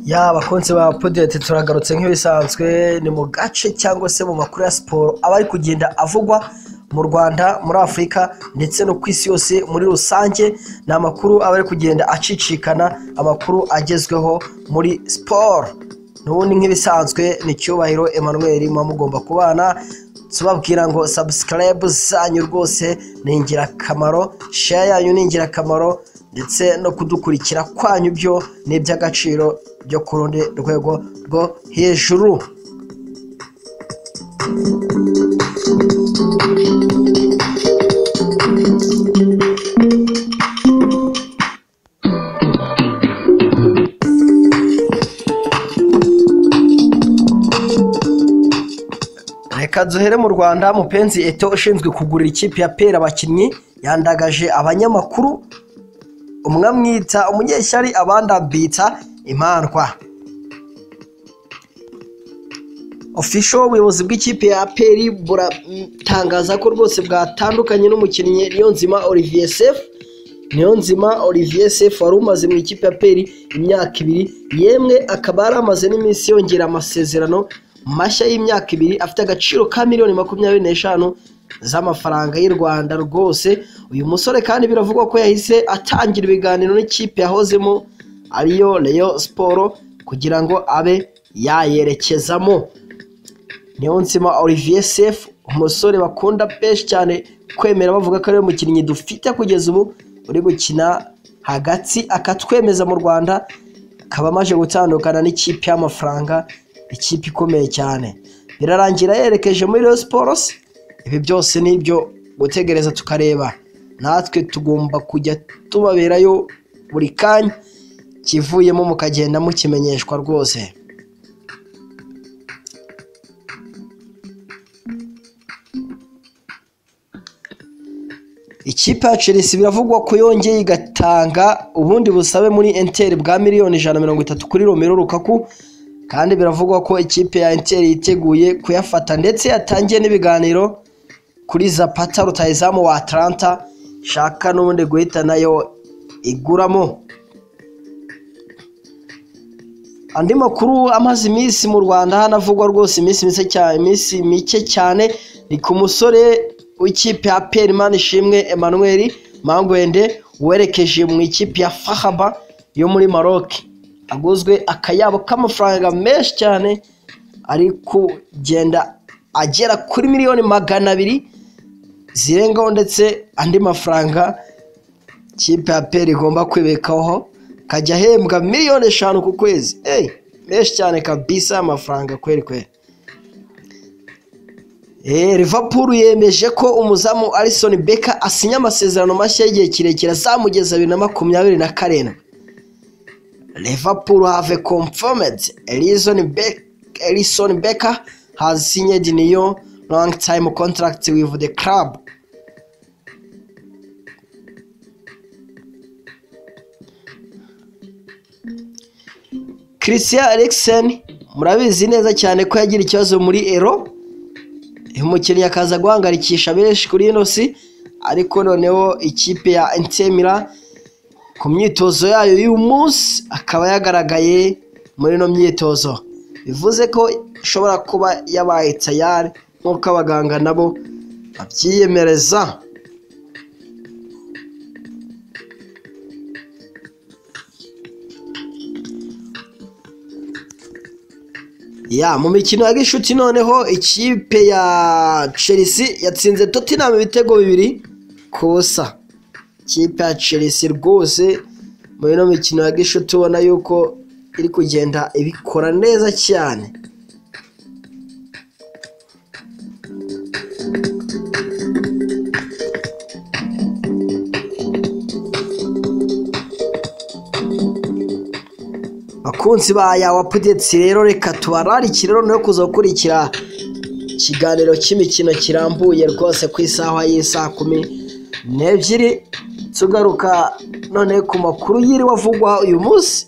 Ya bakunzi ba Podiyete, turagarutse nk'ibisanzwe. Ni mu gace cyangwa se mu makuru ya siporo aba ari kugenda avugwa mu Rwanda, muri Afurika ndetse no ku isi yose muri rusange. Ni amakuru aba ari kugenda acicikana, amakuru agezweho muri siporo. N'ubundi nk'ibisanzwe ni Cyubahiro Emmanuel, muba mugomba kubana. Tubabwira ngo subscribe zanyu rwose ni ingirakamaro, share yanyu ni ingirakamaro, ndetse no kudukurikira kwanyu byo ni iby'agaciro byo ku rundi rwego rwo hejuru. Reka duhere mu Rwanda. Mupenzi Eto ushinzwe kugurira ikipe ya Pera abakinnyi yandagaje abanyamakuru, umwe amwita umunyeshyari, abandi abita imandwa. Official, ubuyobozi bw'ikipe ya APR buratangaza ko rwose bwatandukanye n'umukinnyi Niyonzima Olivier Sefu. Niyonzima Olivier Sefu wari umaze mu ikipe ya APR imyaka 2, yemwe akaba yaramaze n'iminsi yongera amasezerano mashya y'imyaka 2 afite agaciro ka miliyoni 25 z'amafaranga y'u Rwanda rwose. Uyu musore kandi biravugwa ko yahise atangira ibiganiro n'ikipe yahozemo ariyo Rayon Sport kugira ngo abe yayerekezamo. Niyonzima Olivier Sefu, umusore bakunda benshi cyane kwemera, bavuga ko ariwe mukinnyi dufite kugeza ubu uri gukina hagati akatwemeza mu Rwanda, akaba amaze gutandukana n'ikipe y'amafaranga, ikipe ikomeye cyane. Birarangira yerekeje muri Rayon Sports. Ibi byose ni ibyo gutegereza tukareba, natwe tugomba kujya tubaberayo buri kanya, kivuyemo mukagenda mukimenyeshwa rwose. Ikipe ya Chelsea biravugwa ko yongeye igatanga ubundi busabe muri Inter bwa miliyoni 130 kuri Romelu Lukaku, kandi biravugwa ko ikipe ya Inter yiteguye kuyafata, ndetse yatangiye n'ibiganiro kuri Zapata rutahizamu wa Atlanta, shaka n'ubundi guhita nayo iguramo. Andi makuru amaze iminsi mu Rwanda hanavugwa rwose iminsi mike cyane, iminsi mike cyane, ni ku musore w'ikipe ya APR Manishimwe Emmanuel Mangwende werekeje mu ikipe ya Fahaba yo muri Maroc, aguzwe akayabo k'amafaranga menshi cyane, ari kugenda agera kuri miliyoni 200 zirengaho, ndetse andi mafaranga ikipe ya APR igomba kwibekaho, kajya ahembwa miliyoni 5 ku kwezi. Menshi cyane kabisa amafaranga kweri kweri. Liverpool yemeje ko umuzamu Alisson Becker asinya amasezerano mashya y'igihe kirekire azamugeza 2027. Liverpool have confirmed Alisson Becker has signed new long time contract with the club. Christian Eriksen murabizi neza cyane ko yagira ikibazo muri Euro, umukinnyi akaza guhangarikisha benshi kuri ino si, ariko noneho ikipe ya Inter Milan ku myitozo yayo y'uyu munsi akaba yagaragaye muri ino myitozo, bivuze ko ishobora kuba yabaye tayari nk'uko abaganga nabo babyiyemereza. Ya mu mikino ya gishuti noneho ikipe ya Chelsea yatsinze Tottenham ibitego 2-0. Ikipe ya Chelsea rwose muri ino mikino ya gishuti ubona yuko iri kugenda ibikora neza cyane. Bakunzi ba Yawa Updates rero, reka tubararikire noneho kuza gukurikira ikiganiro cy'imikino kirambuye rwose ku isaha y'isaa 12, tugaruka none ku makuru yiriwe avugwa uyu munsi.